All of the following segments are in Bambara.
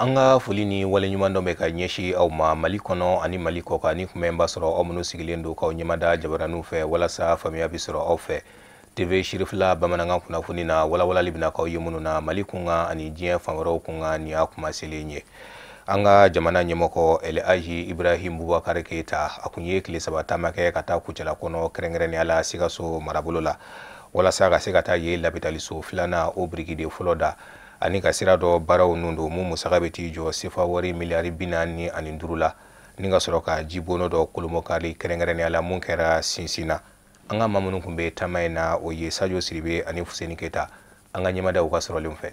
An ka foli ni waleɲuman dɔ bɛ ka ɲɛsin aw ma Mali kɔnɔ ani Mali kɔkan, ni kuma b'a sɔrɔ aw minnu sigilen don k'aw ɲɛmada jabaraninw fɛ walasa faamuya bɛ sɔrɔ aw fɛ. TV Sirifila bamanankan kunnafoni na, walawalali bɛna k'aw ye minnu na Mali kunkan ani diɲɛ fan wɛrɛw kunkan. Nin y'a kuma selen ye. An ka jamana ɲɛmɔgɔ El Hadji Ibrahim Boubacar Keita, a kun ye tile 3 taama kɛ ka taa Kucala kɔnɔ, kɛrɛnkɛrɛnnenya la Sikaso marabolo la, walasa ka se ka taa yen lapitaliso filanan o birikiden fɔlɔ da ani ka sira dɔ baaraw nun don mun musaka bɛ t'i jɔ sefa wari miliyari 45 la, ni ka sɔrɔ ka jibono dɔ kolomɔkari, kɛrɛnkɛrɛnnenya la mun kɛra sinsin na. An ka maa minnu tun bɛ taama in na, o ye Sadio Siribe ani Fuseni Keyita. An ka ɲɛmadaw ka sɔrɔlenw fɛ.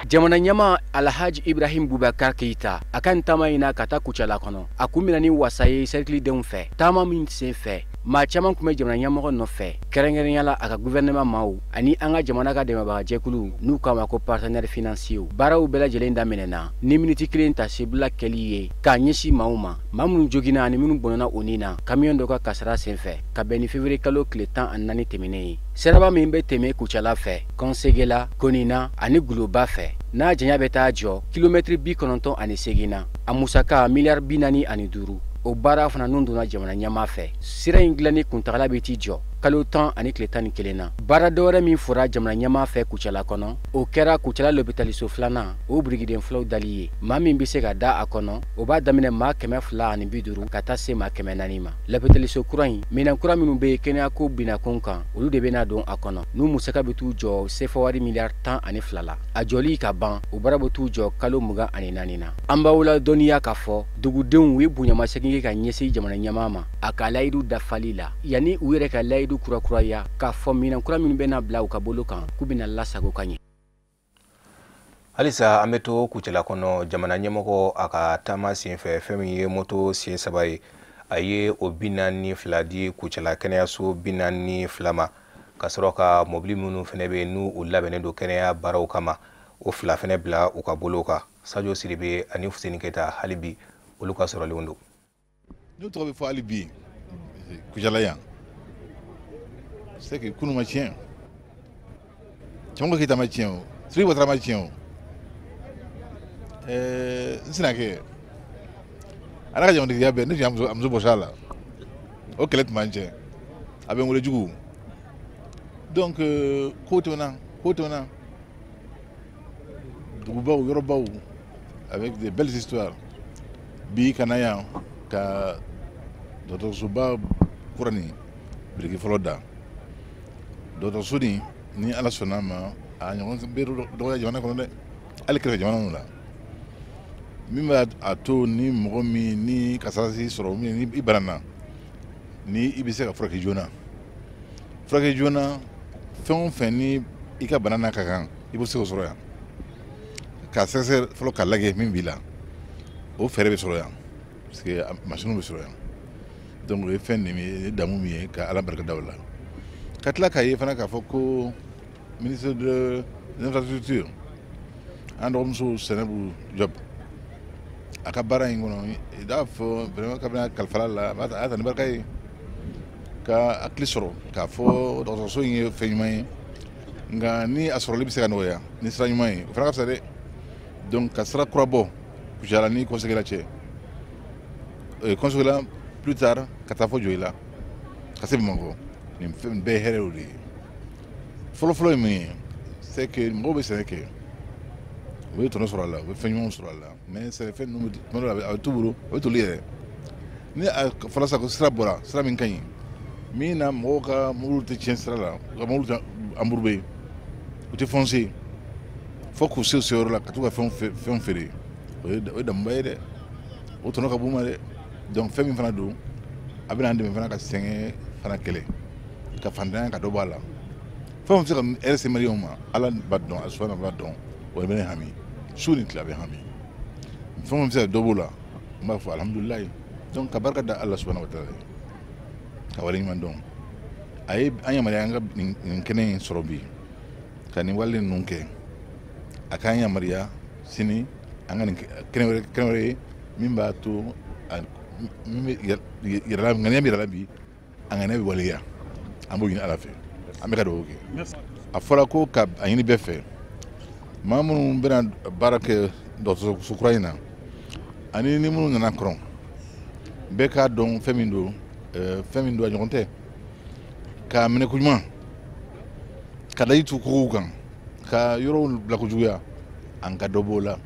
Jamana ɲɛmaa Alhaji Ibrahim Boubacar Keita, a ka nin taama in na ka taa Kucala kɔnɔ, a kun bɛna ni wasa ye sɛrikilidenw fɛ. Taama min sen fɛ, maa caman tun bɛ jamana ɲɛmɔgɔ nɔfɛ, kɛrɛnkɛrɛnnenya la a ka gouvernement maaw ani an ka jamana ka dɛmɛbagajɛkulu n'u k'a ma ko partenaire financier. Baaraw bɛɛ lajɛlen daminɛna ni miniti kelen tasibila kɛli ye k'a ɲɛsin maaw ma, maa minnu joginna ani minnu bɔnɛna u ni na kamiyɔn dɔ ka kasara senfɛ ka bɛn ni février kalo tile 14 tɛmɛnen ye. Siraba min bɛ tɛmɛ Kucala fɛ, Kɔnsegela, Konina ani Guloba fɛ, n'a janya bɛ taa jɔ kilomɛtiri 98 na, a musaka miliyari 45. O baara fana nun donna jamana ɲɛmaa fɛ. Sira in dilanni kuntagala bɛ t'i jɔ kalo 10 ani tile 11 na. Baara dɔwɛrɛ min fɔra jamana ɲɛmaa fɛ Kucala kɔnɔ, o kɛra Kucala lopitaliso filanan o birikiden fɔlɔw dali ye. Maa min bɛ se ka da a kɔnɔ, o b'a daminɛ maa 250 ka taa se maa 400 ma. Lopitaliso kura in, minɛn kura minnu bɛ yen kɛnɛyako binakun kan, olu de bɛna don a kɔnɔ, n'u musaka bɛ t'u jɔ sefa wari miliyari 12 la. A jɔli ka ban, o baara bɛ t'u jɔ kalo 24 na. An b'aw ladɔnniya k'a fɔ dugudenw u ye bonyamasegin kɛ ka ɲɛsin jamana ɲɛmaa ma a ka layidu dafali la, yanni u yɛrɛ ka layidu kurakuraya k'a fɔ minɛn kura minnu bɛna bila u ka bolo kan, k'u bɛna lasago ka ɲɛ. Halisa an bɛ to Kucala kɔnɔ. Jamana ɲɛmɔgɔ a ka taama senfɛ, fɛn min ye moto sen 3 ye, a ye o 42 di Kucala kɛnɛyaso 42 ma, ka sɔrɔ ka mobili minnu fɛnɛ bɛ yen n'u labɛnnen don kɛnɛya baaraw kama, o 2 fɛnɛ bila u ka bolo kan. Sadio Siribe ani Fuseni Keyita, hali bi olu ka sɔrɔlenw don. N'u tɔgɔ bɛ fɔ hali bi Kucala yan, c'est que kunu ma tiɲɛ, Cɛmɔgɔ Keyita ma tiɲɛ o, Sidiki Watara ma tiɲɛ o, n sina kɛ ala ka jamanadenkɛ bɛɛ ne tun y'a muso bɔsi a la, o kɛlɛ tun b'an cɛ, a bɛ n wele jugu. Donc ko tɛmɛna, ko tɛmɛna, dugubaw, yɔrɔbaw avec des belles histoires. Bi ka na yan ka dɔgɔtɔrɔsoba kura nin biriki fɔlɔ da. Dɔgɔtɔrɔso nin, ni Ala sɔnna a ma, a ɲɔgɔn bɛ dɔgɔya jamana kɔnɔ dɛ, hali kɛrɛfɛ jamanaw la. Min b'a a to ni mɔgɔ min ni kasara sɔrɔ, min ni i banana, ni i bɛ se ka furakɛ joona, furakɛ joona, fɛn o fɛn ni i ka bana n'a ka kan, i bɛ se k'o sɔrɔ yan. K'a sɛgɛsɛgɛ fɔlɔ k'a lajɛ min b'i la, o fɛɛrɛ bɛ sɔrɔ yan, parce que machine bɛ sɔrɔ yan. Donc o ye fɛn de ye, damu min ye ka Ala barika da o la. Ka tila k'a ye fana k'a fɔ ko ministre de l'infrastructure, an dɔgɔmuso Sɛnɛbu Jɔp, a ka baara in kɔnɔ, i b'a fɔ vraiment kabini a kalifala la, a y'a ta ni barika ye ka hakili sɔrɔ k'a fɔ dɔgɔtɔrɔso in ye fɛn ɲuman ye, nka ni a sɔrɔli bɛ se ka nɔgɔya ni sira ɲuman ye, o fana ka fisa dɛ. Donc ka sira kura bɔ Kucala ni Kɔnsegela cɛ, Kɔnsegela plus tard ka taa fɔ Joyila ka se Bamakɔ, nin fɛn bɛɛ ye hɛrɛw de ye. Fɔlɔfɔlɔ ye min ye, c'est que mɔgɔw bɛ sɛnɛ kɛ, u bɛ tɔnɔ sɔrɔ a la, u bɛ fɛn ɲumanw sɔrɔ a la, mais sɛnɛfɛn ninnu tuma dɔ la a bɛ t'u bolo, a bɛ toli yɛrɛ. Ni a fɔra sisan ko sira bɔra, sira min ka ɲi, min na mɔgɔw ka mobili tɛ tiɲɛ sira la, u ka mobili tɛ embourber, u tɛ foncer, fo k'u se u seyɔrɔ la ka t'u ka fɛnw feere, o ye damuba ye dɛ, o tɔnɔ ka bon ma dɛ. Donc fɛn min fana don, a bɛna an dɛmɛ fana ka sɛgɛn fana kɛlɛ, ka fantanya ka dɔ bɔ a la. Fɛn o fɛn bɛ se ka hɛrɛ se maliyɛnw ma, Ala b'a dɔn, a subahana b'a dɔn, o bɛ ne hami, su ni tile a bɛ hami. Fɛn o fɛn bɛ se ka dɔ b'o la, n b'a fɔ alihamudulilayi. Donc ka barika da Ala subahana wa taala ye, ka waleɲuman dɔn. A ye an yamaruya an ka nin kɛnɛ in sɔrɔ bi, ka nin wale ninnu kɛ. A k'an yamaruya sini an ka nin kɛnɛ wɛrɛ ye min b'a to min bɛ yɛrɛ la, ŋaniya min yɛrɛ la bi, a ŋaniya bɛ waleya. An b'o ɲini Ala fɛ, an bɛ ka dugawu kɛ. A fɔra ko ka a ɲini bɛɛ fɛ, Maa minnu bɛna baara kɛ dɔgɔtɔrɔso kura in na ani ni minnu nana kɔrɔ, bɛɛ k'a dɔn fɛn min don, fɛn min don a ɲɔgɔn tɛ k'a minɛ koɲuman, ka daji tu kogow kan, ka yɔrɔw bila kojuguya, an ka dɔ b'o la.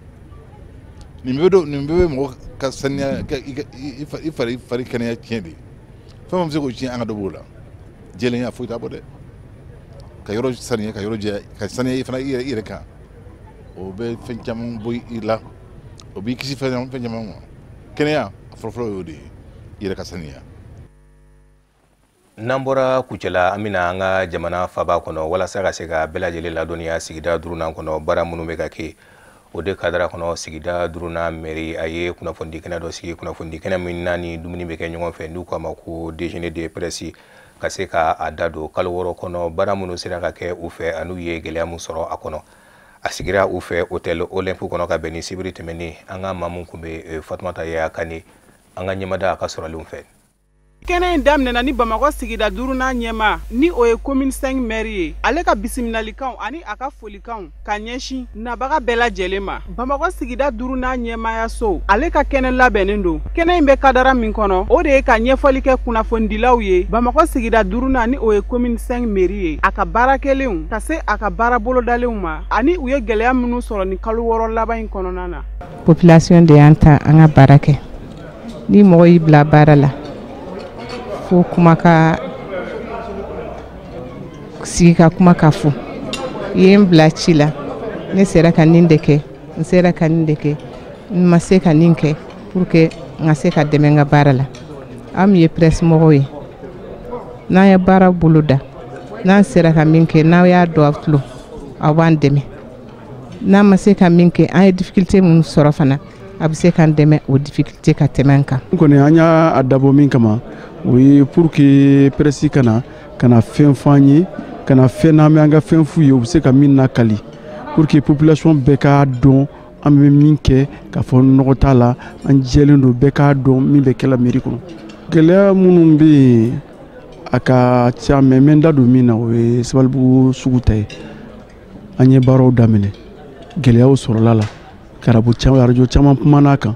Nin bɛɛ don, nin bɛɛ bɛ mɔgɔ ka saniya, i fari kɛnɛya tiɲɛ de. Fɛn min bɛ se k'o tiɲɛ, an ka dɔ b'o la. Jɛlenya foyi t'a bɔ dɛ. Ka yɔrɔ saniya, ka yɔrɔ jɛya, ka saniya i fana i yɛrɛ kan, o bɛ fɛn caman bɔ i la, o b'i kisi fɛn caman ma. Kɛnɛya a fɔlɔfɔlɔ y'o de ye, i yɛrɛ ka saniya. N'an bɔra Kucala, an bɛna an ka jamana faba kɔnɔ walasa ka se ka bɛɛ lajɛlen ladɔnniya sigida duurunan kɔnɔ baara minnu bɛ ka kɛ. O de kadara kɔnɔ, sigida duurunan mairie a ye kunnafonidi kɛnɛ dɔ sigi, kunnafonidi kɛnɛ min n'a ni dumuni bɛ kɛ ɲɔgɔn fɛ, n'u k'a ma ko déjeuner de presse, ka se ka a da don kalo 6 kɔnɔ baara minnu sera ka kɛ u fɛ an'u ye gɛlɛya min sɔrɔ a kɔnɔ. A sigira u fɛ hôtel Olympe kɔnɔ ka bɛn ni sibiri tɛmɛnen. An ka maa mun tun bɛ, Fatumata Yaya Kane, an ka ɲɛmada a ka sɔrɔlenw fɛ. Kɛnɛ in daminɛna ni Bamakɔ sigida duurunan ɲɛma, ni o ye commune 5 maire ye, ale ka bisimilalikanw ani a ka folikanw ka ɲɛsin nabaga bɛɛ lajɛlen ma. Bamakɔ sigida duurunan ɲɛmayaso, ale ka kɛnɛ labɛnnen don. Kɛnɛ in bɛ kadara min kɔnɔ, o de ye ka ɲɛfɔli kɛ kunnafonidilaw ye Bamakɔ sigida duurunan, ni o ye commune 5 mairie ye, a ka baara kɛlenw ka se a ka baara bolodalenw ma, ani u ye gɛlɛya minnu sɔrɔ ni kalo 6 laban in kɔnɔna na. Population de y'an ta an ka baara kɛ. Ni mɔgɔ y'i bila baara la, fo kuma ka sigi ka kuma ka fɔ, i ye n bila ci la, ne sera ka nin de kɛ, n sera ka nin de kɛ, n ma se ka nin kɛ, pour que n ka se ka dɛmɛ n ka baara la. An min ye presse mɔgɔw ye, n'an ye baara bolo da, n'an sera ka min kɛ, n'aw y'a dɔn aw tulo, aw b'an dɛmɛ. N'an ma se ka min kɛ, an ye difficulté minnu sɔrɔ fana, a bɛ se k'an dɛmɛ o difficulté ka tɛmɛ an kan. N kɔni, an y'a dabɔ min kama, o ye pour que presse kana ka na fɛn fɔ an ye, ka na fɛn n'an bɛ an ka fɛn f'u ye, u bɛ se ka min lakali, pour que population bɛɛ k'a dɔn an bɛ min kɛ, k'a fɔ nɔgɔ t'a la, an jɛlen don, bɛɛ k'a dɔn min bɛ kɛla mairie kɔnɔ. Gɛlɛya minnu bɛ yen, a ka ca, mais n bɛ n da don min na, o ye Sabalibugu sugu ta ye. An ye baaraw daminɛ, gɛlɛyaw sɔrɔla la, karabu caman, arajo caman kumana a kan,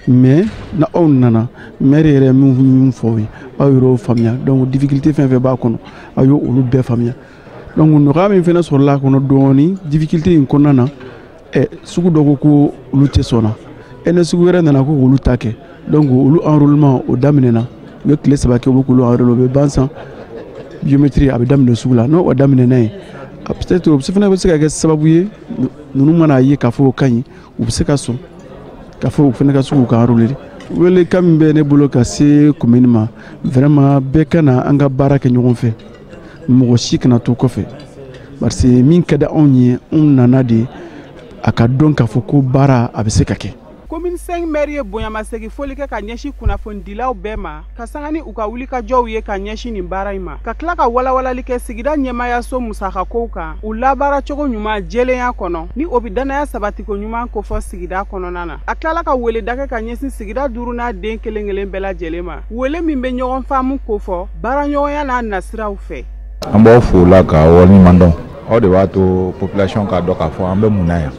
mais na aw nana, maire yɛrɛ min fɔ aw ye, aw yɛrɛ y'o faamuya. Donc difficulté fɛn fɛn b'a kɔnɔ, aw y'o olu bɛɛ faamuya. Donc nɔgɔya min fana sɔrɔla a kɔnɔ dɔɔni difficulté in kɔnɔna na, sugu dɔ ko ko olu tɛ sɔnna, ne sugu wɛrɛ nana ko olu ta kɛ. Donc olu enrôlement o daminɛna, u ye tile 3 kɛ, u bɛ k'olu enrôler, o bɛ ban san. Biométrie a bɛ daminɛ sugu la, n'o daminɛna yen, peut-être o fana bɛ se ka kɛ sababu ye, ninnu mana ye k'a fɔ o ka ɲi, u bɛ se ka sɔn k'a fɔ u fana ka se k'u ka enrôler. Welekan min bɛ ne bolo ka se commune ma, vraiment bɛɛ ka na an ka baara kɛ ɲɔgɔn fɛ, mɔgɔ si kana to kɔfɛ, parce que min ka di anw ye, anw nana de a ka dɔn k'a fɔ ko baara a bɛ se ka kɛ. Commune 5 maire ye bonyamasegin foli kɛ ka ɲɛsin kunnafonidilaw bɛɛ ma, ka sanga ni u ka wulikajɔw ye ka ɲɛsin nin baara in ma, ka tila ka walawalali kɛ sigida ɲɛmayaso musakakow kan, u labaara cogo ɲuman jɛlenya kɔnɔ, ni o bɛ danaya sabatiko ɲuman kofɔ sigida kɔnɔna na. A tilala ka weleda kɛ ka ɲɛsin sigida duurunan den kelen kelen bɛɛ lajɛlen ma, wele min bɛ ɲɔgɔn faamu kofɔ baaraɲɔgɔnya n'a nasiraw fɛ. An b'aw fo la ka waleɲuman dɔn, aw de b'a to population k'a dɔn k'a fɔ an bɛ mun na yan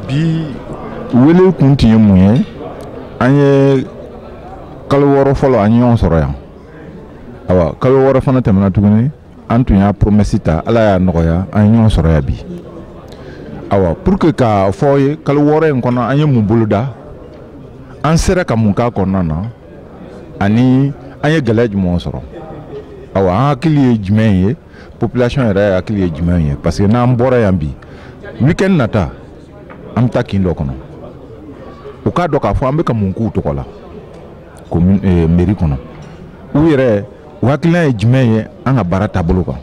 bi. Wele kun tun ye mun ye? An ye kalo 6 fɔlɔ, an ye ɲɔgɔn sɔrɔ yan. Awa, kalo 6 fana tɛmɛna tuguni, an tun y'a promesse ta, Ala y'a nɔgɔya, an ye ɲɔgɔn sɔrɔ yan bi. Awa, pour que k'a fɔ aw ye kalo 6 in kɔnɔ an ye mun boloda, an sera ka mun k'a kɔnɔna na, ani an ye gɛlɛya jumɛnw sɔrɔ. Awa, an hakili ye jumɛn ye, population yɛrɛ hakili ye jumɛn ye? Parce que n'an bɔra yan bi, week-end nata, an bɛ taa kin dɔ kɔnɔ, u k'a dɔn k'a fɔ an bɛ ka mun k'u tɔgɔ la commune mairie kɔnɔ. U yɛrɛ u hakilina ye jumɛn ye an ka baara taabolo kan?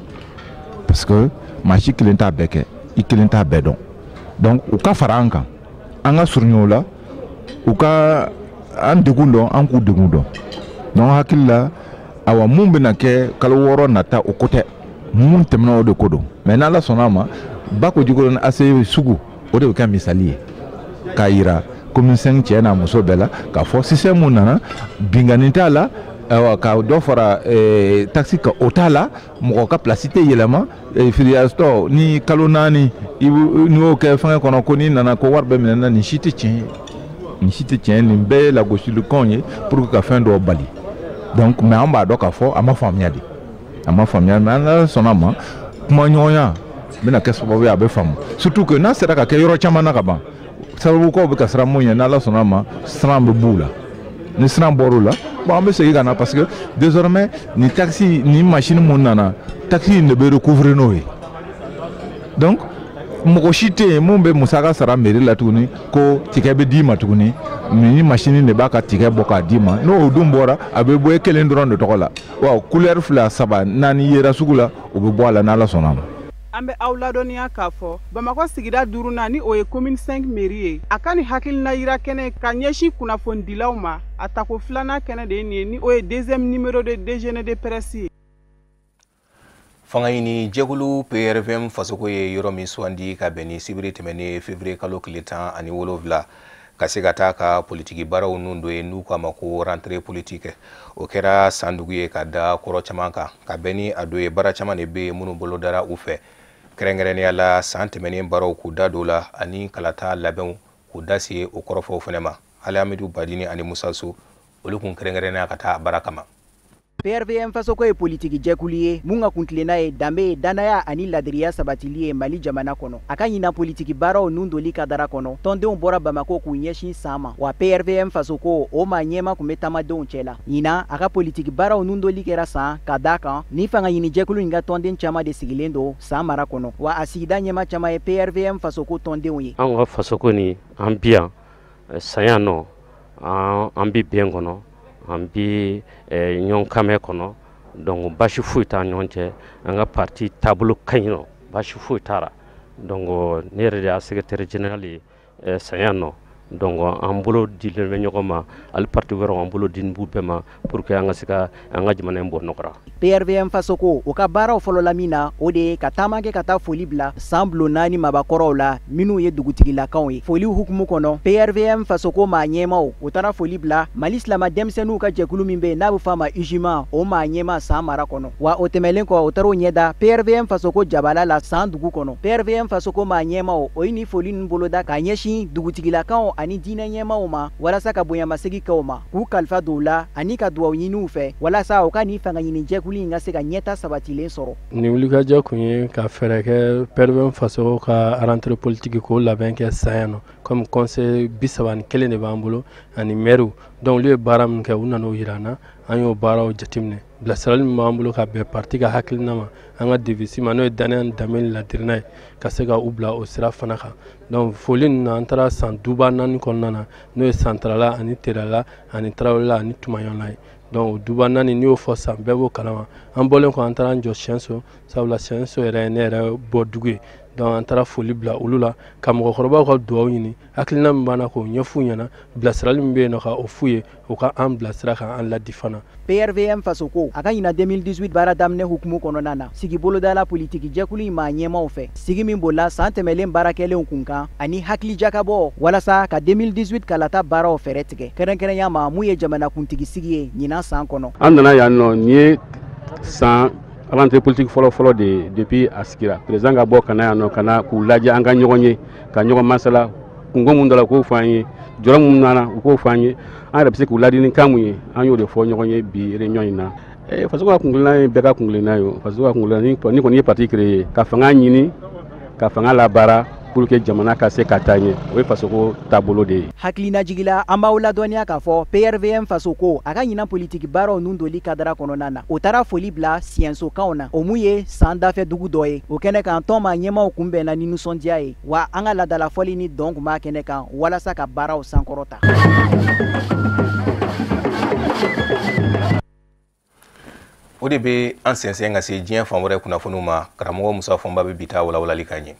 Parce que maa si kelen t'a bɛɛ kɛ, i kelen t'a bɛɛ dɔn. Donc u ka fara an kan, an ka surunya o la, u ka an degun dɔn, an k'u degun dɔn. Donc hakili la, awa, mun bɛna kɛ kalo 6 nata, o ko tɛ, mun tɛmɛna o de ko don. Mais n'Ala sɔnna a ma, Bako Jikɔrɔni ACI sugu, o de bɛ kɛ misali ye k'a yira commune 5 cɛ n'a muso bɛɛ la k'a fɔ système mun nana, binkanni t'a la. Ayiwa, ka dɔ fara taxe kan, o t'a la. Mɔgɔ ka place tɛ yɛlɛma filiyatɔ ni kalo 4 n'i y'o kɛ fɛngɛ kɔnɔ, ko n'i nana ko wari bɛ minɛ na. Nin si tɛ tiɲɛ ye, nin si tɛ tiɲɛ ye. Nin bɛɛ ye lagosilikanw ye pour que ka fɛn dɔw bali. Donc, mais an b'a dɔn k'a fɔ a ma faamuya de, a ma faamuya. Mais an sɔnna ma, kumaɲɔgɔnya bɛna kɛ sababu ye a bɛ faamu, surtout que n'a sera ka kɛ yɔrɔ caman na ka ban. Sababukaw bɛ ka siran mun ɲɛ, n'Ala sɔnna ma, siran bɛ b'u la. Ni siran bɔr'u la, bon, an bɛ segin ka na, parce que désormais ni taxe ni machine mun nana, taxe in de bɛ recouvrer n'o ye. Donc mɔgɔ si tɛ yen mun bɛ musaka sara mairie la tuguni ko ticket bɛ d'i ma tuguni. Ni machine de b'a ka ticket bɔ k'a d'i ma, n'o dun bɔra, a bɛ bɔ e kelen dɔrɔn de tɔgɔ la. Wa couleur 2, 3, 4 yera sugu la, o bɛ bɔ a la n'Ala sɔnna a ma. An bɛ aw ladɔnniya k'a fɔ Bamakɔ sigida duurunan, ni o ye commune 5 mairie ye, a ka nin hakilina yira kɛnɛ ka ɲɛsin kunnafonidilaw ma, a tako filanan kɛnɛ de ye nin ye, ni o ye deuxième numéro de déjeuner de presse ye. Fanga ɲini jɛkulu PRVM Fasoko ye yɔrɔ min sugandi ka bɛn ni sibiri tɛmɛnen, février kalo tile 17, ka se ka taa ka politiki baaraw nun dɔ ye, n'u k'a ma ko rentrée politique, o kɛra san dugu ye ka da kɔrɔ caman kan. Ka bɛn ni a don ye, baara caman de bɛ yen minnu bolodara u fɛ, kɛrɛnkɛrɛnnenya la san tɛmɛnen baaraw k'u da don la, ani kalata labɛnw k'u da se o kɔrɔfɔw fɛnɛ ma. Hali Amidu Badini ani Musa So, olu kun kɛrɛnkɛrɛnnenya ka taa baara kama. PRVM Fasoko ye politiki jɛkulu ye mun ka kuntilenna ye danbe, danaya ani ladiriya sabatili ye Mali jamana kɔnɔ. A ka ɲina politiki baaraw nun doli kadara kɔnɔ, tɔndenw bɔra Bamako k'u ɲɛsin San ma. Wa PRVM Fasoko o maa ɲɛma kun bɛ taamadenw cɛ la. Ɲina a ka politiki baaraw nun doli kɛra San, ka da kan ni fanga ɲini jɛkulu in ka tɔnden caman de sigilen don San mara kɔnɔ. Wa a sigida ɲɛma caman ye PRVM Fasoko tɔndenw ye. An ka Fasoko ni an bi yan San yan nɔ, an bi bɛn kɔnɔ, an bi ɲɔgɔn kamɛ kɔnɔ. Donc basi foyi t'an ɲɔgɔn cɛ. An ka parti taabolo ka ɲi nɔ, basi foyi t'a la. Donc ne yɛrɛ de y'a secrétaire général ye San yan nɔ. Donc an bolo dilen bɛ ɲɔgɔn ma, hali parti wɛrɛw an bolo dini b'u bɛɛ ma pour que an ka se ka an ka jamana in bɔ nɔgɔ la. PRVM Fasoko o ka baaraw fɔlɔla min na, o de ye ka taama kɛ ka taa foli bila san bulon 4 mabakɔrɔw la minnu ye dugutigilakaw ye. Foli hukumu kɔnɔ, PRVM Fasoko maa ɲɛmaw o taara foli bila Mali silama denmisɛnninw ka jɛkulu min bɛ yen n'a bɛ f'a ma UJMA, o maa ɲɛma San mara kɔnɔ. Wa o tɛmɛlen kɔ, o taara o ɲɛda PRVM Fasoko jabala la San dugu kɔnɔ. PRVM Fasoko maa ɲɛmaw o ye nin foli ninnu boloda ka ɲɛsin dugutigilakaw ani diinɛ ɲɛmaw ma, walasa ka bonyamasegin kɛ u ma, k'u kalifa don u la ani ka duwawu ɲini u fɛ, walasa u ka nin fanga ɲini jɛkulu in ka se ka ɲɛta sabatilen sɔrɔ. Nin wulikajɔ kun ye ka fɛɛrɛ kɛ PRVM Fasoko ka rentrée politique k'o labɛn kɛ San yan nɔ. Comme conseil 31 de b'an bolo ani maire, donc olu ye baara min kɛ, u nan'o yira an na, an y'o baaraw jateminɛ. Bilasirali min b'an bolo ka bɛn parti ka hakilina ma, an ka devise ma, n'o ye danaya ni danbe ni ladirina ye, ka se ka u bila o sira fana kan. Donc foli ninnu na, an taara San duba 4 kɔnɔna na, n'o ye Santarala ani Terala ani Tarawelela ani Tumaɲɔla ye. Donc o duba 4, n'i y'o fɔ San, bɛɛ b'o kalama. An bɔlen kɔ, an taara an jɔ Siyɛnso, sabula Siyɛnso yɛrɛ ye ne yɛrɛ bɔ dugu ye. Donc an taara foli bila olu la, ka mɔgɔkɔrɔbaw ka duwawu ɲini, hakilina min b'an na k'o ɲɛf'u ɲɛna, bilasirali min bɛ yen nɔ ka o f'u ye, u ka an bilasira ka an ladi fana. PRVM Fasoko a ka ɲina 2018 baara daminɛ hukumu kɔnɔna na, sigi bolodala politiki jɛkulu in maa ɲɛmaw fɛ, sigi min bolila san tɛmɛlen baarakɛlenw kun kan ani hakili jakabɔ walasa ka 2018 kalata baaraw fɛɛrɛ tigɛ, kɛrɛnkɛrɛnya ma mun ye jamanakuntigi sigi ye ɲinan san kɔnɔ. An nana yan nɔ, nin ye San rentrée politique fɔlɔ-fɔlɔ de ye depuis a sigira. Président ka bɔ ka na yan nɔ, ka na k'u lajɛ, an ka ɲɔgɔn ye, ka ɲɔgɔn masala, kungo mun dɔ la u k'o fɔ an ye, jɔrɔ mun nana u k'o fɔ an ye, an yɛrɛ bɛ se k'u ladi ni kan mun ye, an y'o de fɔ ɲɔgɔn ye bi réunion in na. Faso ka kunkilenna ye bɛɛ ka kunkilenna ye o. Faso ka kunkilenna, ni kɔni ye parti créé ka fanga ɲini, ka fanga labaara pour que jamana ka se ka taa ɲɛ, o ye fasoko taabolo de ye. Hakilinajigila, an b'aw ladɔnniya k'a fɔ PRVM Fasoko a ka ɲinan politiki baaraw nun doli kadara kɔnɔna na, o taara foli bila Siyɛnsokanw na, o mun ye San dafɛ dugu dɔ ye. O kɛnɛ kan, tɔn maa ɲɛmaw kunbɛnna ni nisɔndiya ye, wa an ka laadalafɔli ni dɔn kun b'a kɛnɛ kan walasa ka baaraw sankɔrɔta. O de bɛ an sɛnsɛn ka se diɲɛ fan wɛrɛ kunnafoniw ma. Karamɔgɔ Musa Fɔnba bɛ bi ta walawalali ka ɲɛ.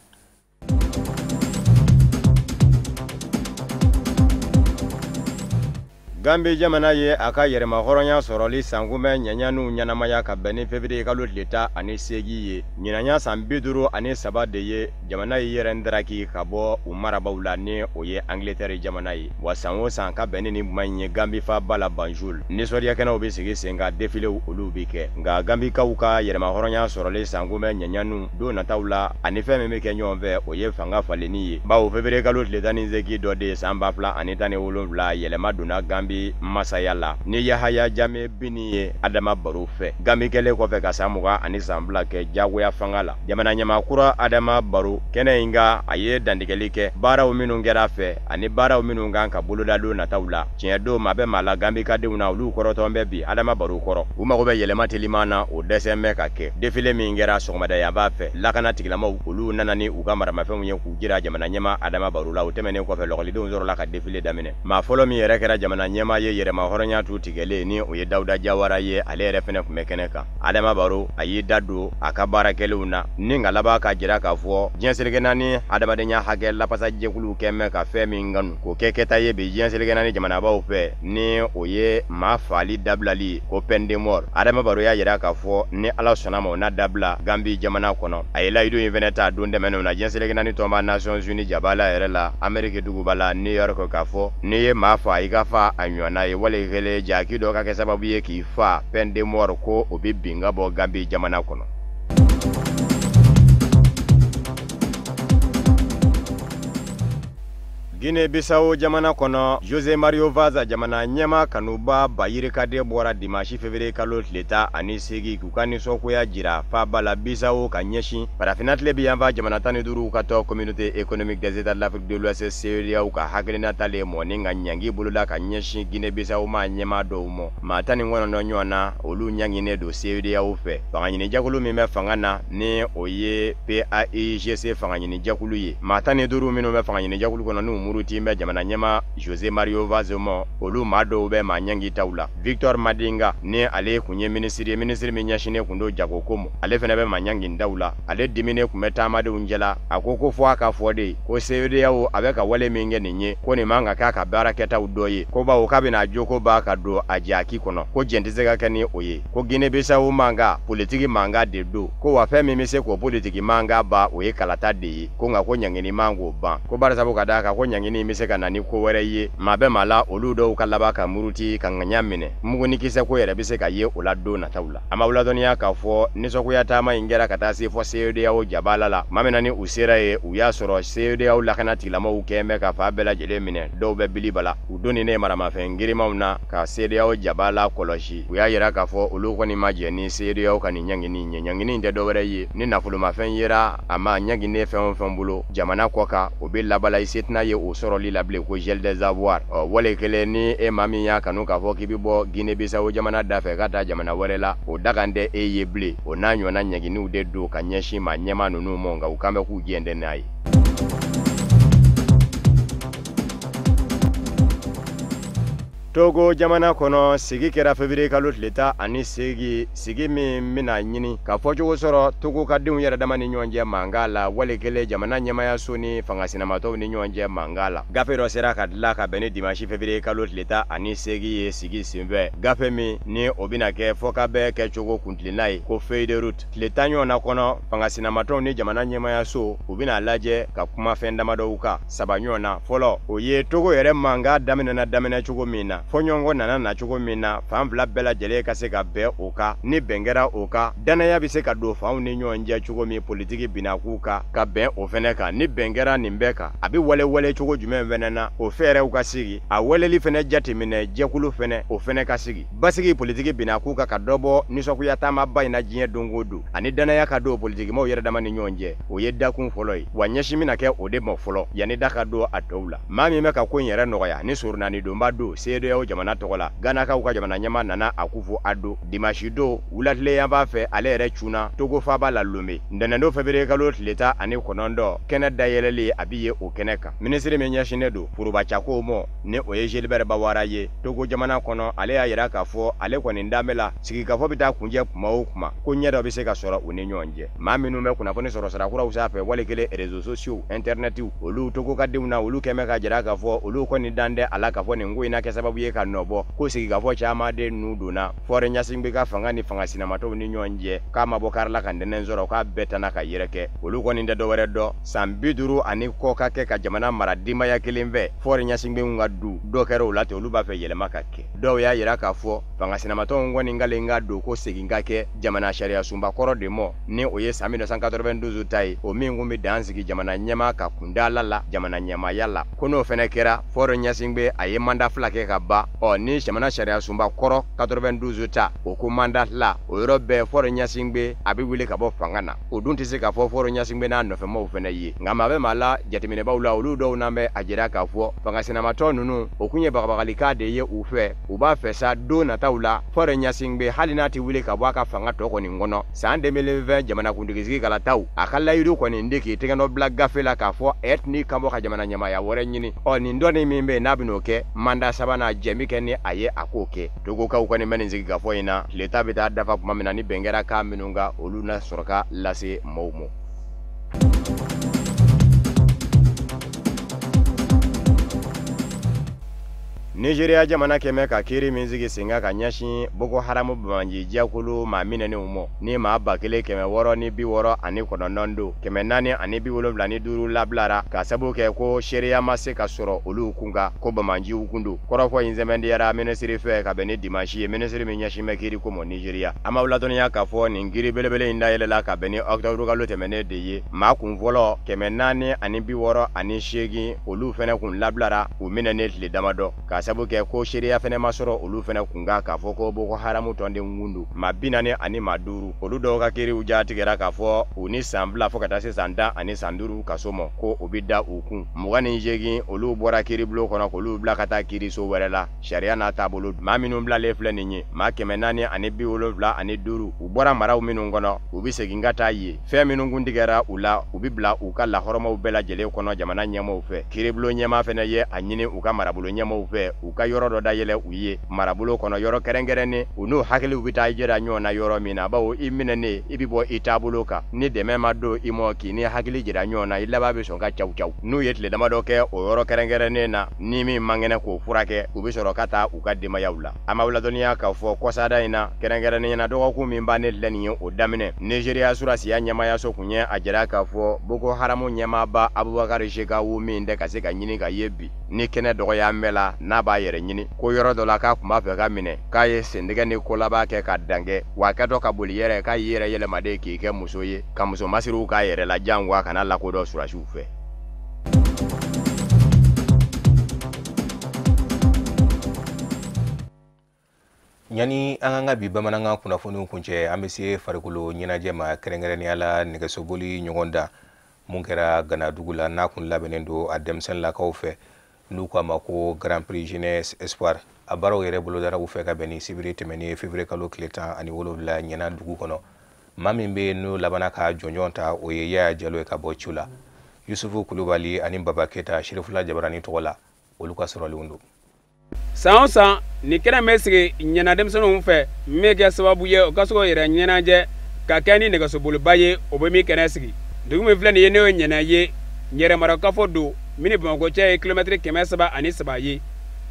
Gambi jamana ye a ka yɛrɛma hɔrɔnya sɔrɔli sankunbɛn ɲɛɲaniw ɲɛnamaya ka bɛn ni février kalo tile 18 ye. Ɲinanya san 53 de ye jamana ye yɛrɛ ndaraki ka bɔ u marabaw la, ni o ye Angleterre jamana ye. Wa san o san ka bɛn ni nin kuma in ye, Gambi faaba la Banjul, nisɔndiya kɛnɛw bɛ sigi sen kan, défiléw olu bɛ kɛ. Nka Gambikaw ka yɛrɛma hɔrɔnya sɔrɔli sankunbɛn ɲɛɲaniw don nataw la, ani fɛn min bɛ kɛ ɲɔgɔn fɛ, o ye fanga falenni ye. Bawo février kalo tile 18 dɔ de san 2017, yɛlɛma donna Gambi masaya la ni Yahaya Jame binni ye Adama Baro fɛ. Gambi kɛlen kɔfɛ ka san 22 kɛ jagoya fanga la, jamana ɲɛmaa kura Adama Baro kɛnɛ in kan, a ye dantigɛli kɛ baaraw minnu kɛra fɛ ani baaraw minnu kan ka boloda don nataw la. Tiɲɛ don, maa bɛ maa la Gambi ka denw na, olu kɔrɔtɔn bɛ bi Adama Baro kɔrɔ. U mago bɛ yɛlɛma teliman na, o dɛsɛ bɛ ka kɛ. Défilé min kɛra sɔgɔmada yanfan fɛ, lakana tigilamaw olu nana ni u ka maramafɛnw ye k'u jira jamana ɲɛmaa Adama Baro la. O tɛmɛnen kɔfɛ, lɔgɔlidenw sɔrɔla ka défilé daminɛ. Maa fɔlɔ min yɛrɛ kɛra jamana ɲɛmaa ye yɛrɛma hɔrɔnya tu tigɛlen, ni o ye Dawuda Jawara ye, ale yɛrɛ fɛnɛ tun bɛ kɛnɛ kan. Adama Baro a y'i da don a ka baara kɛlenw na, ni ka laban ka jira k'a fɔ diɲɛ seleke naani adamadenya hakɛ lafasa jɛkuluw kɛn bɛ ka fɛn min kanu k'o kɛ kɛta ye bi diɲɛ seleke naani jamanabaw fɛ, ni o ye maa faali dabilali ye, ko peine de mort. Adama Baro y'a jira k'a fɔ ni Ala sɔnna ma, o na dabila Gambi jamana kɔnɔ. A ye layidu in fɛnɛ ta don tɛmɛnenw na diɲɛ seleke naani tɔnba Nations Unies jabala yɛrɛ la, Amérique duguba la New York, k'a fɔ n'i ye maa fa, i ka fa a ɲɔgɔnna ye, wali kelen jaki dɔ ka kɛ sababu ye k'i fa, peine de mort ko o bɛ bin ka bɔ Gambi jamana kɔnɔ. Guinée-Bissau jamana kɔnɔ, José Mario Vaz jamana ɲɛmaa kanuba bayirikaden bɔra dimanche février kalo tile 18 k'u ka nisɔngoya jira faaba la Bissau ka ɲɛsin farafinna tile bi yanfan jamana 15 ka tɔn Communauté économique des États de l'Afrique de l'Ouest CEDEAO ka hakilina talen mɔni ka ɲangi boloda ka ɲɛsin Guinée-Bissau maa ɲɛmaa dɔw mɔ. Maa 19 ɲɔgɔn na, olu ɲanginen don CEDEAO fɛ. Fangaɲinijɛkulu min bɛ fanga na, ni o ye PAIGC fangaɲinijɛkulu ye, maa 15 minnu bɛ fangaɲinijɛkulu kɔnɔ n'u muruti bɛ jamana ɲɛmaa José Mario Vaz mɔ, olu maa dɔw bɛ maa ɲangi taw la. Victor Madinga, ni ale kun ye minisiri ye, minisiri min ɲɛsinnen kun don jagoko ma, ale fɛnɛ bɛ maa ɲangi taw la. Ale diminen kun bɛ taamadenw cɛla, a ko ko fɔ a ka fɔ de ko CEDEAO a bɛ ka wale min kɛ nin ye, ko nin man ka k'a ka baarakɛtaw dɔ ye, ko bawo k'a bɛna joko ba ka don a jaki kɔnɔ, ko jɛn tɛ se ka kɛ ni o ye, ko Guinée-Bissau mankan politiki mankan de don, ko wa fɛn min bɛ se k'o politiki mankan ban, o ye kalata de ye, ko nka ko ɲangini man k'o ban, ko barisabu ka d'a kan ko ɲangini bɛ se ka na ni ko wɛrɛ ye, maa bɛ maa la olu dɔw ka laban ka muruti ka ŋaɲa minɛ, mugu ni kisɛ ko yɛrɛ bɛ se ka ye o la don nataw la. An b'aw ladɔnniya k'a fɔ nisɔngoya taama in kɛra ka taa se fɔ CEDEAO jabala la. Maa min na ni u sera ye, u y'a sɔrɔ CEDEAO lakana tigilamɔgɔw kɛn bɛ ka fan bɛɛ lajɛlen minɛ, dɔw bɛ biliba la, u donni ne maramafɛn girimanw na ka CEDEAO jabala kɔlɔsi. U y'a yira k'a fɔ olu kɔni ma jɛn ni CEDEAO ka nin ɲangini ye. Ɲangini tɛ dɔwɛrɛ ye, ni nafolomafɛn yera a ma ɲanginen fɛn o fɛn bolo jamana kɔ kan, o bɛ labala i se tɛna ye o sɔrɔli la bilen, ko gel des avoirs. Ɔ wale kelen, ni e maa min y'a kanu k'a fɔ k'i bɛ bɔ Guinée-Bissau jamana da fɛ ka taa jamana wɛrɛ la, o dakan tɛ e ye bilen. O n'a ɲɔgɔnna ɲanginiw de don ka ɲɛsin maa ɲɛmaa ninnu ma, nka u kan bɛ k'u jɛn tɛ n'a ye. Togo jamana kɔnɔ, sigi kɛra février kalo tile 18, sigi min bɛna ɲini ka fɔcogo sɔrɔ Togo ka denw yɛrɛ dama ni ɲɔgɔn cɛ mankan la, wale kelen jamana ɲɛmayaso ni fanga sinamatɔw ni ɲɔgɔn cɛ mankan la. Gafe dɔ sera ka dilan ka bɛn ni dimanche février kalo tile 18 ye sigi senfɛ, gafe min ni o bɛna kɛ fɔkabɛn kɛcogo kuntilenna ye, ko feuille de route. Tile 10 ɲɔgɔnna kɔnɔ, fanga sinamatɔw ni jamana ɲɛmayaso u bɛna lajɛ ka kuma fɛn damadɔw kan saba ɲɔgɔn na. Fɔlɔ, o ye Togo yɛrɛ mankan daminɛna daminɛ cogo min na, fɔɲɔgɔnkɔ nana na cogo min na, fan fila bɛɛ lajɛlen ka se ka bɛn o kan. Ni bɛn kɛra o kan, danaya bɛ se ka don fanw ni ɲɔgɔn cɛ cogo min politiki binakun kan, ka bɛn o fɛnɛ kan. Ni bɛn kɛra nin bɛɛ kan, a bɛ wale wale cogo jumɛn fɛnɛ na, o fɛɛrɛw ka sigi, a waleli fɛnɛ jateminɛ jɛkulu fɛnɛ, o fɛnɛ ka sigi. Basigi politiki binakun kan ka dɔ bɔ nisɔngoya taamaba in na diɲɛ don o don, ani danaya ka don politikimaw yɛrɛ dama ni ɲɔgɔn cɛ, o ye dakun fɔlɔ ye. Wa ɲɛsin bɛna kɛ o de ma fɔlɔ yanni da ka don a tɔw la. Maa min bɛ ka ko in yɛrɛ nɔgɔya ni surunani donba don CEDEAO jamana tɔgɔ la, Ganakaw ka jamana ɲɛmaa Nana Akufo-Addo, dimanche don wulatile yanfan fɛ, ale yɛrɛ cunna Togo faaba la Lomé. Ntɛnɛn don février kalo tile 19, kɛnɛ dayɛlɛli a bɛ ye o kɛnɛ kan. Minisiri min ɲɛsinnen don forobacako mɔ, ni o ye Gilbert Bawara ye Togo jamana kɔnɔ, ale y'a yira k'a fɔ ale kɔni danbɛ la sigikafɔ bɛ taa kunjɛ kuma o kuma, ko ɲɛ dɔ bɛ se ka sɔrɔ u ni ɲɔgɔn cɛ. Maa minnu bɛ kunnafoni sɔrɔ sira kuraw sanfɛ, wali kelen réseaux sociaux, internetiw, olu Togo ka denw na, olu kɛn bɛ ka jira k'a fɔ olu kɔni dan tɛ a la k'a fɔ nin ko in na kɛ sababu ye ye ka nɔbɔ ko sigikafɔ caman de ninnu donna Faure Gnassingbé ka fanga ni fanga sinamatɔw ni ɲɔgɔn cɛ k'a ma bɔ kari la ka ntɛnɛn sɔrɔ k'a bɛɛ tana ka yɛrɛkɛ olu kɔni tɛ dɔwɛrɛ dɔn san 50 ni kɔ ka kɛ ka jamana mara denbaya kelen fɛ Faure Gnassingbé ka du dɔ kɛra o la ten, olu b'a fɛ yɛlɛma ka kɛ. Dɔw y'a yira k'a fɔ fanga sinamatɔw kɔni kalen ka don ko segin ka kɛ jamana sariya sunba kɔrɔ de mɔ, ni o ye san 1992 ta ye, o min kun bɛ dan sigi jamana ɲɛmaa ka kundala la jamana ɲɛmaaya la, ko n'o fɛnɛ kɛra Faure Gnassingbé a ye mandat 2 kɛ ka ban. Ɔ ni jamana sariya sunba kɔrɔ 92 ta, o ko mandat 2, o yɔrɔ bɛɛ Faure Gnassingbé a bɛ wuli ka bɔ fanga na. O dun tɛ se k'a fɔ Faure Gnassingbé n'a nɔfɛmaw fɛnɛ ye. Nka maa bɛ maa la jateminɛbaw la, olu dɔw n'an bɛ a jira k'a fɔ fanga sinamatɔ ninnu, o kun ye bagabagalikan de ye u fɛ. U b'a fɛ sa don nataw la, Faure Gnassingbé, hali n'a tɛ wuli ka bɔ a ka fanga tɔ kɔni kɔnɔ, san 2020 jamanakuntigi kalataw, a ka layidu kɔni de k'i tɛgɛ nɔ bila gafe la k'a fɔ ɛtini kan bɔ ka jamana ɲɛmaaya wɛrɛ ɲini. Ɔ nin dɔnni min bɛ yen n'a bɛn'o kɛ mandat sabanan, jɛmi kɛ ni a ye, a k'o kɛ. Togokaw kɔni bɛ nin sigi ka fɔ in na, tile ta bɛ taa dafa tuma min na, ni bɛn kɛra kan minnu kan, olu na sɔrɔ ka lase maaw ma. Nigeria jamana kɛmɛ ka kiiri min sigi sen kan ka ɲɛsin Boko Haram banbaanci jɛkulu maa minɛnenw ma, ni maa 1669 don, 475 labilara ka sababu kɛ ko seereya ma se ka sɔrɔ olu kun kan ko banbaanciw kun don. Kɔrɔfɔ in sɛmɛntiyara minisiri fɛ ka bɛn ni dimanche ye, minisiri min ɲɛsin bɛ kiiri ko ma Nigeria. An b'aw ladɔnniya k'a fɔ nin kiiri belebele in dayɛlɛla ka bɛn ni octobre kalo tɛmɛnen de ye. Maa kun fɔlɔ 468, olu fɛnɛ kun labilara u minɛnen tile damadɔ ka sabu kɛ ko seereya fɛnɛ ma sɔrɔ olu fɛnɛ kun kan k'a fɔ ko Boko Haram tɔnden kun don. Maa 45, olu dɔw ka kiiriw jatigɛra k'a fɔ u ni san 2 fo ka taa se san 10 ani san 5 kaso ma, ko o bɛ da u kun. 28, olu bɔra kiiribulon kɔnɔ k'olu bila ka taa kiiriso wɛrɛ la sariya n'a taabolo. Maa minnu bilalen filɛ nin ye, maa 475, u bɔra maraw minnu kɔnɔ, u bɛ segin ka taa yen. Fɛn minnu kun tigɛra u la, u bɛ bila u ka lahɔrɔmaw bɛɛ lajɛlen kɔnɔ jamana ɲɛmaaw fɛ. Kiiribulon ɲɛmaa fɛnɛ ye a ɲini u ka marabolo ɲɛmaaw fɛ, u ka yɔrɔ dɔ dayɛlɛ u ye marabolo kɔnɔ, yɔrɔ kɛrɛnkɛrɛnnen u n'u hakiliw bɛ taa jɛra ɲɔgɔn na yɔrɔ min na, bawo i minɛnen i bɛ bɔ i taabolo kan, ni dɛmɛ ma don i mɔ k'i ni hakili jira ɲɔgɔn na, i laban bɛ sɔn ka caw caw. N'u ye tile damadɔ kɛ o yɔrɔ kɛrɛnkɛrɛnnen na, ni min man kɛnɛ k'o furakɛ, u bɛ sɔrɔ ka taa u ka denbayaw la. An b'aw ladɔnniya k'a fɔ kɔsada in na, kɛrɛnkɛrɛnnenya na dɔgɔkun min bannen filɛ nin ye, o daminɛ, Nigeria surasiya ɲɛmaayaso kun ye a jira k'a fɔ Boko Haram ɲɛmaaba Abubakar Shekau min tɛ ka se ka ɲini ka ye bi ni kɛnɛ dɔgɔya bɛɛ la, n'a b'a yɛrɛ ɲini ko yɔrɔ dɔ la k'a tun b'a fɛ ka minɛ, k'a ye sentigɛ ni kolaba kɛ ka dan kɛ, wa a kɛtɔ ka boli yɛrɛ, k'a y'i yɛrɛ yɛlɛmaden k'i kɛ muso ye ka muso masiriw k'a yɛrɛ la jango a kana lakodɔn surasiw fɛ. Ɲani an k'an ka bi bamanankan kunnafoniw kuncɛ, an bɛ se farikolo ɲɛnajɛ ma, kɛrɛnkɛrɛnnenya la nɛgɛsoboli ɲɔgɔn dan mun kɛra Ganadugu la, n'a kun labɛnnen don a denmisɛnninlakaw fɛ, n'u k'a ma ko Grand Prix Jeunesse Espoir. A baaraw yɛrɛ bolodara u fɛ ka bɛn ni sibiri tɛmɛnen ye, février kalo tile 17, ɲɛna dugu kɔnɔ. Maa min bɛ yen n'o labanna ka jɔnjɔn ta, o ye Yaya Jalo ye ka bɔ Cu la. Yusufu Kulubali ani Baba Keta, Sirifula Jabarani tɔgɔ la, olu ka sɔrɔlenw don. San o san, nin kɛnɛ bɛ sigi ɲɛna denmisɛnninw fɛ, min bɛ kɛ sababu ye u ka se k'u yɛrɛ ɲɛnajɛ ka kɛ ni nɛgɛsoboliba ye. O bɛ min kɛnɛ sigi dugu min filɛ nin ye, n'o ye ɲɛna ye, yɛrɛmarakafo don min ni Bamakɔ cɛ ye kilomɛtiri 303 ye,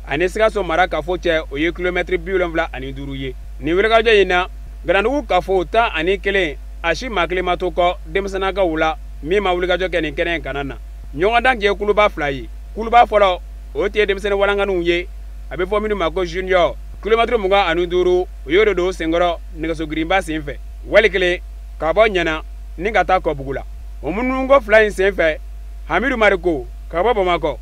ani Sikaso mara kafo cɛ, o ye kilomɛtiri 75 ye. Nin wulikajɔ in na, Ganadugu kafo 11, a si maa kelen ma to kɔ denmisɛnninnakaw la min ma wulikajɔ kɛ nin kɛnɛ in kana na. Ɲɔgɔndan ye kuluba fila ye. Kuluba fɔlɔ, o tun ye denmisɛnnin walanganiw ye, a bɛ fɔ minnu ma ko junior. Kilomɛtiri 25, o y'o de don senkɔrɔ nɛgɛso girinba sen fɛ, wali kelen ka bɔ Ɲana ni ka taa Kɔbugu la. O mununuko fila in sen fɛ, Hamidu Mariko ka bɔ Bamakɔ,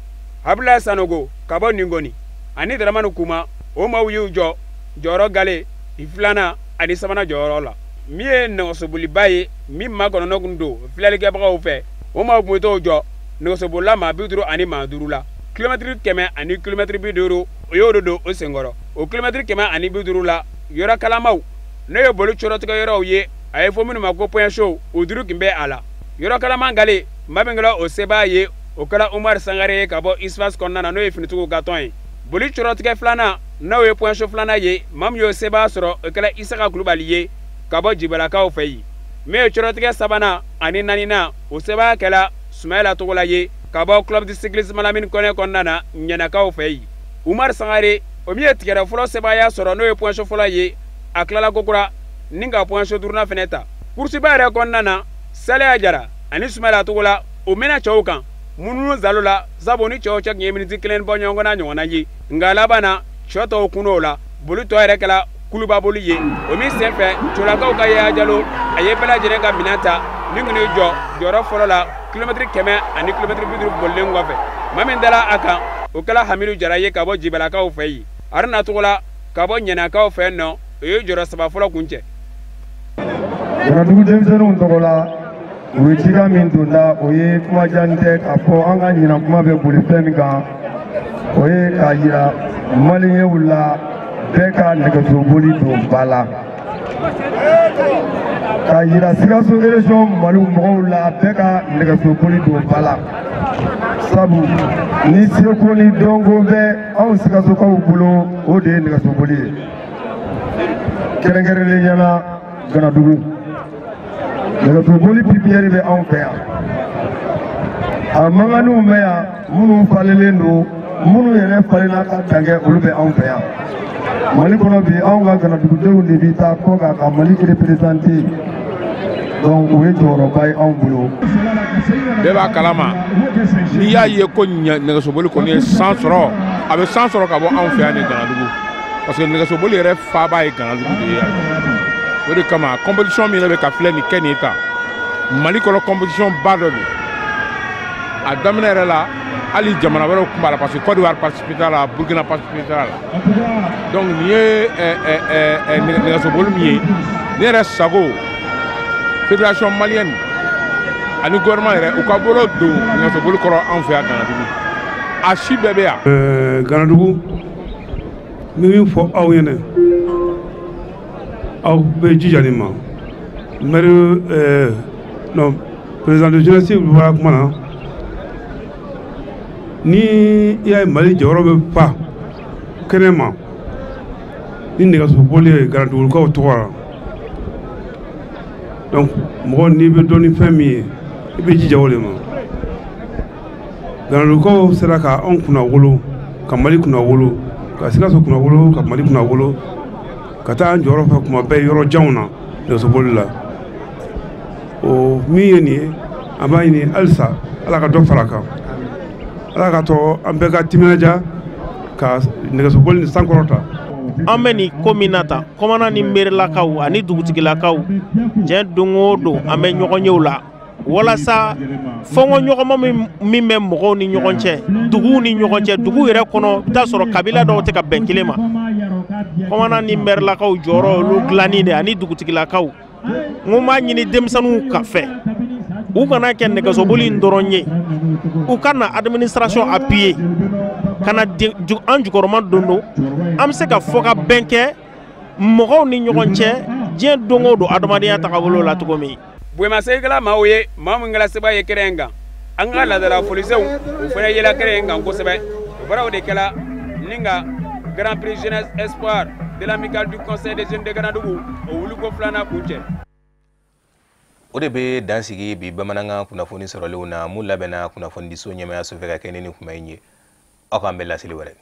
Abulayi Sanogo ka bɔ Ningoni ani Daramani Kuma, o maaw y'u jɔ jɔyɔrɔ gale filanan ani sabanan jɔyɔrɔ la. Min ye nɛgɛsoboliba ye min makɔnɔnɔ kun don filɛlikɛbagaw fɛ, o maaw tun bɛ t'o jɔ nɛgɛsobolila maa 55 la. Kilomɛtiri 100 ani kilomɛtiri 50, o y'o de don o senkɔrɔ. O kilomɛtiri 150 la, yɔrɔ kalamaw, n'o ye boli cɔrɔtigɛ yɔrɔw ye, a ye fɔ minnu ma ko point chaud, o duuru tun bɛ a la. Yɔrɔ kalaman gale, maa min kɛra o sebaa ye, o kɛra Umar Sangare ye ka bɔ USFAS kɔnɔna na, n'o ye finitigiw ka tɔn ye. Boli cɔrɔtigɛ filanan, n'o ye point chaud filanan ye, maa min y'o sebaa sɔrɔ, o kɛra Isaka Kulubali ye ka bɔ Jibalakaw fɛ yen. Min ye cɔrɔtigɛ sabanan ani naaninan, o sebaa kɛra Sumayila Togola ye ka bɔ Club de cyclisme Lamine Kɔnɛ kɔnɔna na, Ɲɛnakaw fɛ yen. Umar Sangare, O min ye tigɛrɛ fɔlɔ sebaaya sɔrɔ, n'o ye poinso fɔlɔ ye, a tilala kokura ni ka poinso duurunan fɛnɛ ta. Kurusiba yɛrɛ kɔnɔna na, Saliya Jara ani Sumala Togola, o mɛnna cɛw kan mununu zalo la, sabu ni cɛw cɛ tun ye miniti 1 bɔ ɲɔgɔn na ɲɔgɔnna ye. Nka laban na, cɛ tɔw kunn'o la, boli tɔ yɛrɛ kɛla kulubaboli ye. O min senfɛ, Colakaw ka Yaya Jalo, a ye bɛɛ lajɛlen ka minɛn ta ni kun jɔ jɔyɔrɔ fɔlɔ la kilomɛtiri 100 ani kilomɛtiri 50 bolilen kɔfɛ. Maa min dala a kan, o kɛla Hamidu Jara ye ka bɔ Jibalakaw fɛ yen. Haruna Togola ka bɔ Ɲɛnakaw fɛ nɔ, o ye jɔyɔrɔ 3 fɔlɔ kun cɛ. Ganadugu denmisɛnninw tɔgɔ la, u ye cikan min don da, o ye kumajan tɛ k'a fɔ an ka ɲinan kuma bɛ boli fɛn min kan, o ye k'a yira maliyɛnw la bɛɛ ka nɛgɛsoboli don ba la, k'a yira Sikaso région Mali mɔgɔw la bɛɛ ka nɛgɛsoboli don ba la, sabu ni seko ni dɔnko bɛ anw Sikasokaw bolo, o de ye nɛgɛsoboli ye, kɛrɛnkɛrɛnnenya la Ganadugu. Nɛgɛsoboli pipiniyɛri bɛ anw fɛ yan, a mankanniw bɛ yan, minnu falenlen don, minnu yɛrɛ falenna ka dan kɛ, olu bɛ anw fɛ yan. Mali kɔnɔ bi, anw ka Ganadugudenw de bɛ taa kɔ kan ka Mali représenter, donc o ye jɔyɔrɔba ye anw bolo. Bɛɛ b'a kalama, n'i y'a ye ko nɛgɛsoboli kɔni ye san sɔrɔ, a bɛ san sɔrɔ ka bɔ anw fɛ yan ni Ganadugu, parce que nɛgɛsoboli yɛrɛ faaba ye Ganadugu de ye yan. O de kama compétition min yɛrɛ bɛ ka filɛ nin kɛ nin ta, Mali kɔnɔ compétition ba dɔ don. A daminɛ yɛrɛ la, hali jamana wɛrɛw tun b'a la, parce que Côte d'Ivoire participé t'a la, Burkina participé t'a la. Donc nin ye nɛgɛsoboli min ye, ne yɛrɛ sago fédération malienne ani gouvernement yɛrɛ, u ka bolo don nɛgɛsoboli kɔrɔ anw fɛ yan Ganadugu. A si bɛɛ bɛ yan. Ganadugu, n bɛ min fɔ aw ɲɛna, aw bɛ jija nin ma. Maire, non, président de jeunesse bɔra kuma na. Ni i y'a ye Mali jɔyɔrɔ bɛ fa kɛnɛ ma ni nɛgɛsoboli ye Ganadugukaw tɔgɔ la, donc mɔgɔ n'i bɛ dɔn ni fɛn min ye, i bɛ jija o de ma. Ganadugukaw sera ka anw kunna wolo, ka Mali kunna wolo, ka Sikaso kunna wolo, ka Mali kunna wolo, ka taa an jɔyɔrɔ fɛ kuma bɛɛ yɔrɔ janw na nɛgɛsoboli la. O min ye nin ye, an b'a ɲini halisa Ala ka dɔ fara a kan, Ala ka tɔ an bɛɛ ka timinadiya ka nɛgɛsoboli ni sankɔrɔta. An bɛ nin ko min na tan, kɔmana ni merilakaw ani dugutigilakaw, diɲɛ don o don an bɛ ɲɔgɔn ye o la, walasa fɔnkɔɲɔgɔnma min bɛ mɔgɔw ni ɲɔgɔn cɛ, duguw ni ɲɔgɔn cɛ, dugu yɛrɛ kɔnɔ, i bɛ taa sɔrɔ kabila dɔw tɛ ka bɛn kelen ma. Kɔmana ni merilakaw jɔyɔrɔ olu dilanni de ani dugutigilakaw. N ko n b'a ɲini denmisɛnninw ka fɛ, u kana kɛ nɛgɛsoboli in dɔrɔn ye, u ka na administration appuyer, ka na an jukɔrɔma don, an bɛ se ka fɔ ka bɛn kɛ mɔgɔw ni ɲɔgɔn cɛ diɲɛ don o don adamadenya tagabolo la cogo min. Boɲamasegin maaw ye, maa min kɛra seba ye kɛnɛ in kan, an ka laadala folisenw, o fana yela kɛnɛ in kan kosɛbɛ. O baaraw de kɛla ni ka Grand Prix Jeunesse Espoir de l'Amicale du Conseil des Jeunes de Ganadugu, o wuliko filanan kun cɛ. O de bɛ dan sigi bi bamanankan kunnafoni sɔrɔlenw na, mun labɛnna kunnafonidiso ɲɛmayaso fɛ ka kɛ ni nin kuma in ye. Aw k'an bɛn laseli wɛrɛ.